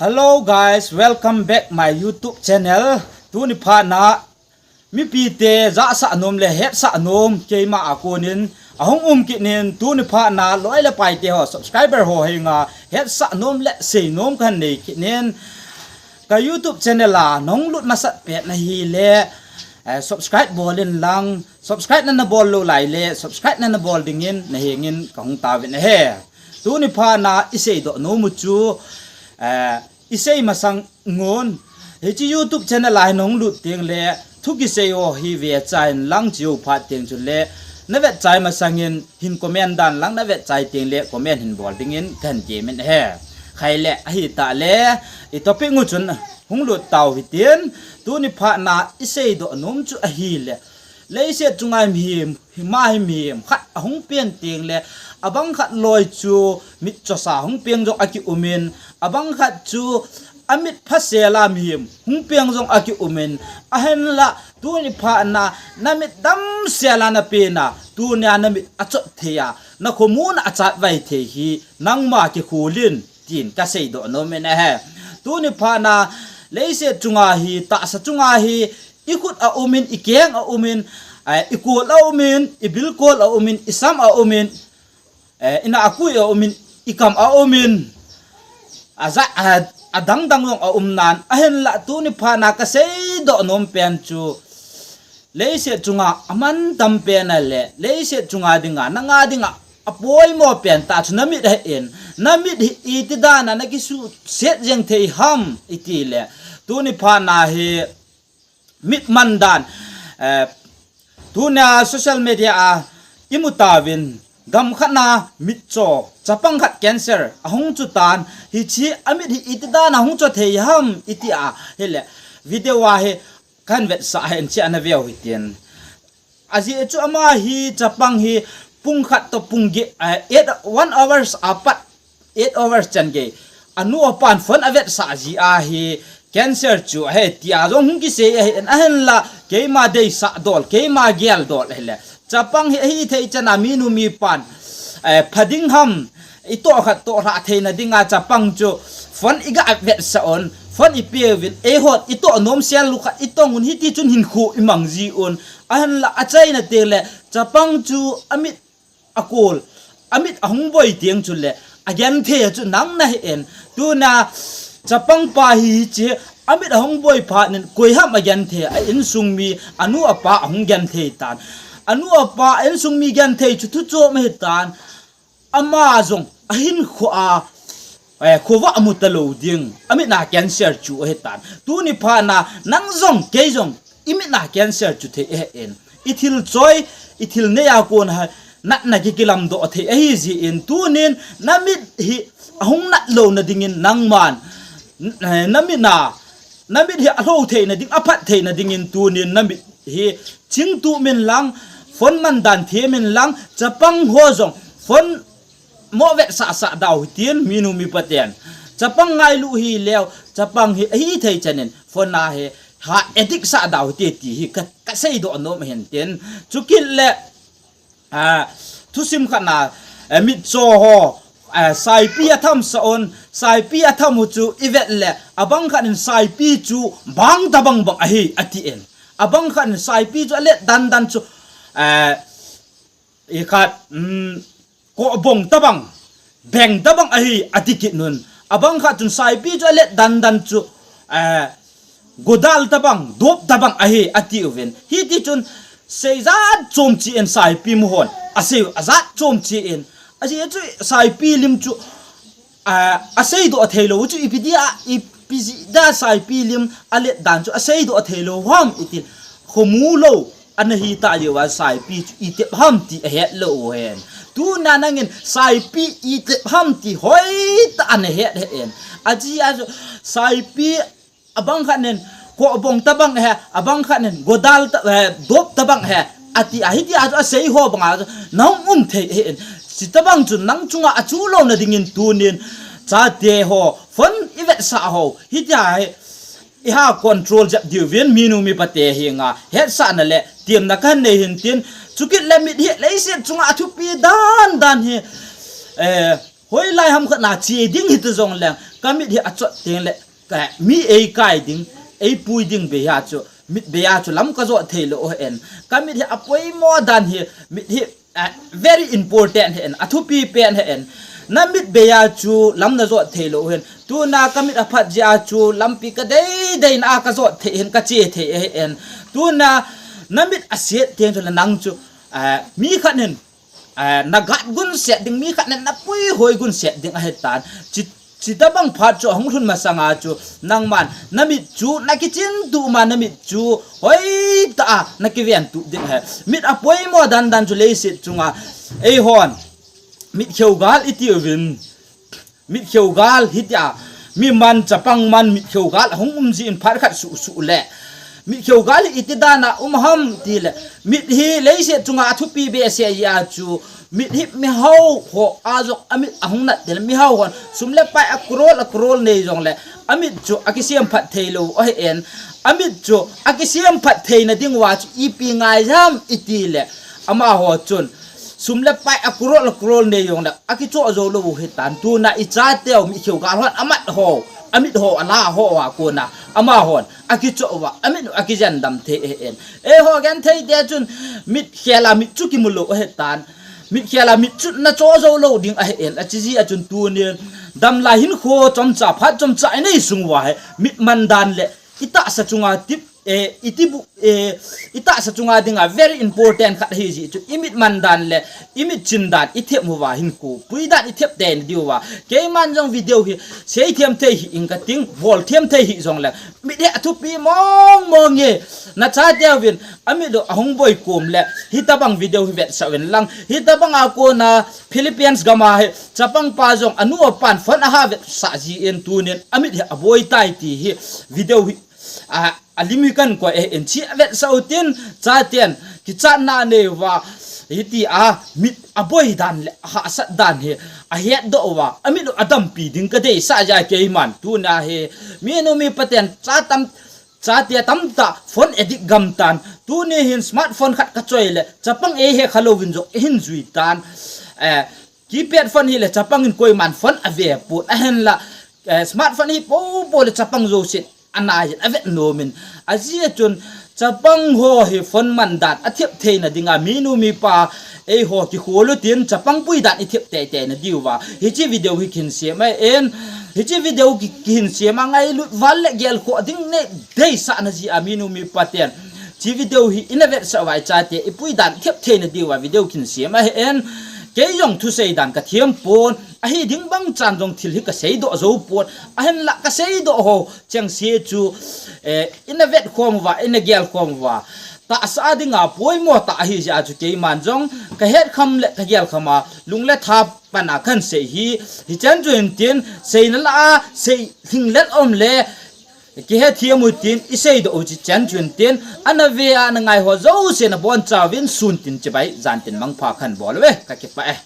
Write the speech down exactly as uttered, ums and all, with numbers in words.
Hello guys, welcome back my YouTube channel. Tuni phatna mipite jahsah nom le hetsah nom keima a konin ahung um kit in, tuni phatna loi le paite ho, subscriber ho henga hetsah nom le sei nom kahin nei kit in, ka YouTube channel a nahung lut masat pet na hile, eh, subscribe bol in lang, subscribe nana bol lou lai le subscribe nana bol dingin nahengin kahung tauvin ahi. Tuni phatna isei doh nom u chu, eh, isei masang un, hiche YouTube channel a hin hung lut teng le thu kisei ho hi ve chai in lang, cheu phat teng chule na vet chai masangin hin comment dan lang, na vet chai teng le comment hin bol dingin kahin temin ahi. Khai le ahitah le i topic u chun hung lut tau hitin, tuni phatna isei doh nom chu ahile, leiset chunga mihem, hima hi mihem khat ahung pen teng le, abang khat loi chu mitchosa hung peng jong akiumin, abang khat chu amit phasela mihem hung peng jong akiumin, ahinla tuni phatna namit damsela napena, tunia namit achot thei a, nakhomun achatvai thei hi nangma kikhol in, tin kasei doh nom in ahi. Tuni phatna leiset chunga hi, tahsa chunga hi, ikhut aumin, ikeng aumin, eh, ikol aumin, ibilkol aumin, isam aumin, eh, ina akui aumin, ikam aumin, aja, a, adang dang jong aum nan, ahinla tuni phatna kasei doh nom pen chu, leiset chunga aman tam pen a le, leiset chunga dinga, nanga dinga apoimo pen tah chu namit ahin, namit hi iti dan a nakisuhset jeng thei ham iti le, tuni phatna hi mit man dan, eh, tunia social media a imu tauvin, gam khat na mitcho, chapang khat cancer ahung chu tan, hiche amit hi iti dan a hung cho thei ham iti a, hile video a hi kahin vetsah ahin, hiche ana veu hitin. Ajeh chu ama hi chapang hi pung khat toh pung get, eh, eight, one hours apat, eight hours chan gei anu apan phone avetsah jeh a hi cancer chu ahi tia jong hung kisei ahin, ahinla keima deisah dol, keima gel dol ahile, chapang hi ahithei chan a minu mipan, eh, pha ding ham, itoh khat toh lhah theina dinga chapang chu phone iga vetsah un, phone ipeuvin, eihon itoh nom sel u khat itong un, hiti chun hinkho imang ji un, ahinla achaina teng le chapang chu amit akol, amit ahung boi teng chule agenthei chu nang nahin, tuna chapang pa hi hiche amit ahung boi phat in koi ham agenthei, a insung mi, anu apa ahung genthei tan, anu apa insung mi genthei chu thu chom ahi tan, ama jong ahinkho a, eh, khovah amu talou ding, amit na cancer chu ahi tan. Tuni phatna nang jong kei jong imitna cancer chu thei ahin, ithil choi, ithil nei a kon a natna kikilam doh thei ahi jeh in, tunin namit hi ahung nat louna dingin nangman, eh, namitna, namit hi alho theina ding, aphat theina dingin tunin namit hi chingtu min lang, phone man dan them in lang, chapang ho jong phone mo vetsah sah dau hitin, minu mipa ten. Chapang ngailu hileu, chapang hi, ahithei chan in phone a hi ha addict sah dau hite ti hi ka, kasei doh nom ahin tin. Chukit le, ah, thusim khat na, eh, mitcho ho, eh, saipi atham sah un, saipi atham u chu ivet le, abang khat in saipi chu bang tabang bang ahi atin. Abang khat in saipi chu alet dan dan chu, eh, ikhat, um, kohbong tabang, beng tabang ahi ati kit un. Abang khat chun saipi chu alet dan dan chu, eh, godal tabang, dop tabang ahi ati uvin. Hiti chun seijat chom chi in saipi mu hon asei u ajat chom chi in. Ajeh chu saipi lim chu, ah, asei doh thei lou chu ipi dia, ipi jeh a saipi lim alet dan chu asei doh thei lou ham iti. Khomu lou ana hi ta jeh uva saipi chu itep ham ti ahet lou u hen. Tuna nangin saipi itep ham ti hoitah ana het hen. Ajeh a chu saipi abang khat nin kohbong tabang ahi, abang khat nin godal ta, eh, dop tabang ahi ati a, hiti a chu asei ho bang a chu nahung um thei ahin. Chuti tabang chu nang chunga achu louna dingin tunin chate ho, phone ivetsah ho, hiti a hi iha control jep diuvin, minu mipa te henga hetsahna le temna kahin nei hin tin. Chukit le mit hi leiset chunga athupi dan dan hi, eh, hoilai ham khat na che ding hita jong leng, Ka mit hi achot teng le, ka, mi ei kai ding, ei pui ding bei a chu, mit bei a chu lam ka jot thei lou hen. Ka mit hi apoimo dan hi, mit hi, eh, very important hen, athupi pen hen. Na mit bei a chu lam na jot thei lou hen. Tuna ka mit aphat jeh a chu lampi ka dei dei na a ka jot thei hen, ka che thei hen. Tuna na mit aset teng chu le nang chu, eh, mi khat hin, eh, na gat gun set ding, mi khat hin na pui hoi gun set ding ahi tan. Chi, chi tabang phat chu ahung lhun masang a chu, nangman na mit chu na kichin tu ma, na mit chu hoi ta a na kiven tu ding ahi. Mit apoimo dan dan chu leiset chunga, ei hon, mit kheu gal i ti uvin. Mit kheu gal hi ti a, mi man, chapang man, mit kheu gal ahung um jin phat khat suh suh le. Mit kheu gal hi iti dan a um ham ti le. Mit hi leiset chunga athupi behseh a chu, mit hi mihao ho a jong amit ahung nat te le, mihao hon sum le pai a crore a crore nei jong le, amit chu akisem phat thei lou ahi en. Amit chu akisem phat theina ding uva chu ipi ngai ham i ti le, amaho chun sum le pai a crore a crore nei jong le akichoh jou lou u hi tan. Tuna i chateu mit kheu gal hon amat ho, amit ho ala ho a kona amahon akichoh uva, amit u akijen dam thei ahi en. Eiho genthei te chun mit khel a mit chu kimu lou ahi tan. Mit khel a mit chu na choh jou lou ding ahi en. Achi jeh a chun tunin damlai hinkho chomcha phat chomcha i nei sung uva hi mit man dan le i tahsa chunga tip, eh, i ti bu, eh, i tahsa chunga dinga very important khat ahi jeh chun i mit man dan le i mit chin dan i them uva hinkho pui dan i them tei na diu va. Keiman jong video hi sei them thei hih ing ka ting, bol them thei hih jong le, mit hi athupi mong mong e. Na chateuvin amit u ahung boi kom le, hitabang video hi vetsah uvin lang. Hitabang a kona Philippines gam a hi chapang pa jong anu apan phone aha vetsah jin tunin amit hi aboi tai ti hi video hi, a, alim hi kan koi ahi en. Chi avetsah u tin, chaten kichatna nei uva, hiti a mit aboi dan le ahahsat dan hi ahet doh uva, amit u adampi ding ka deisah jeh a keiman tuna hi minu mipa ten cha tam, chate tamtah phone addict gam tan. Tuni hin smartphone khat ka choi le chapang ei he kha louvin jong ei hin jui tan. Eh, keypad phone hi le chapang in koiman phone ave pon ahin la, eh, smartphone hi po po le chapang jousen anai in avet nom in. Ajeh chun chapang ho hi phone man dan athem theina dinga minu mipa eiho kikhol u tin chapang pui dan i them tei tei na diu va. Hichi video hi kihin sem ahi en. Hichi video ki, kihin sem a ngailut val le gelkhoh ding nei deisah na jeh a minu mipa ten chi video hi i na vetsah uva i chate i pui dan them theina diu va video kihin sem ahi en. Kei jong thusei dan ka them pon. Ahi ding bang chan jong thil hi ka seidoh jou pon. Ahin la ka seidoh ho cheng se chu, eh, i na vet khom uva, i na gel khom uva. Tahsa dinga poimo tah ahi jeh a chu keiman jong ka het kham le ka gel kham a lung le tha pan a kan sei hi, hichan chu hin tin, seina la a sei lhing let um le, kihe thiam u tin, i seidoh u chi chan chu hin tin, ana ve a na ngai ho jouse na bonchauvin sun tin chibai, jan tin mangpha kan bol uve, ka kipah e.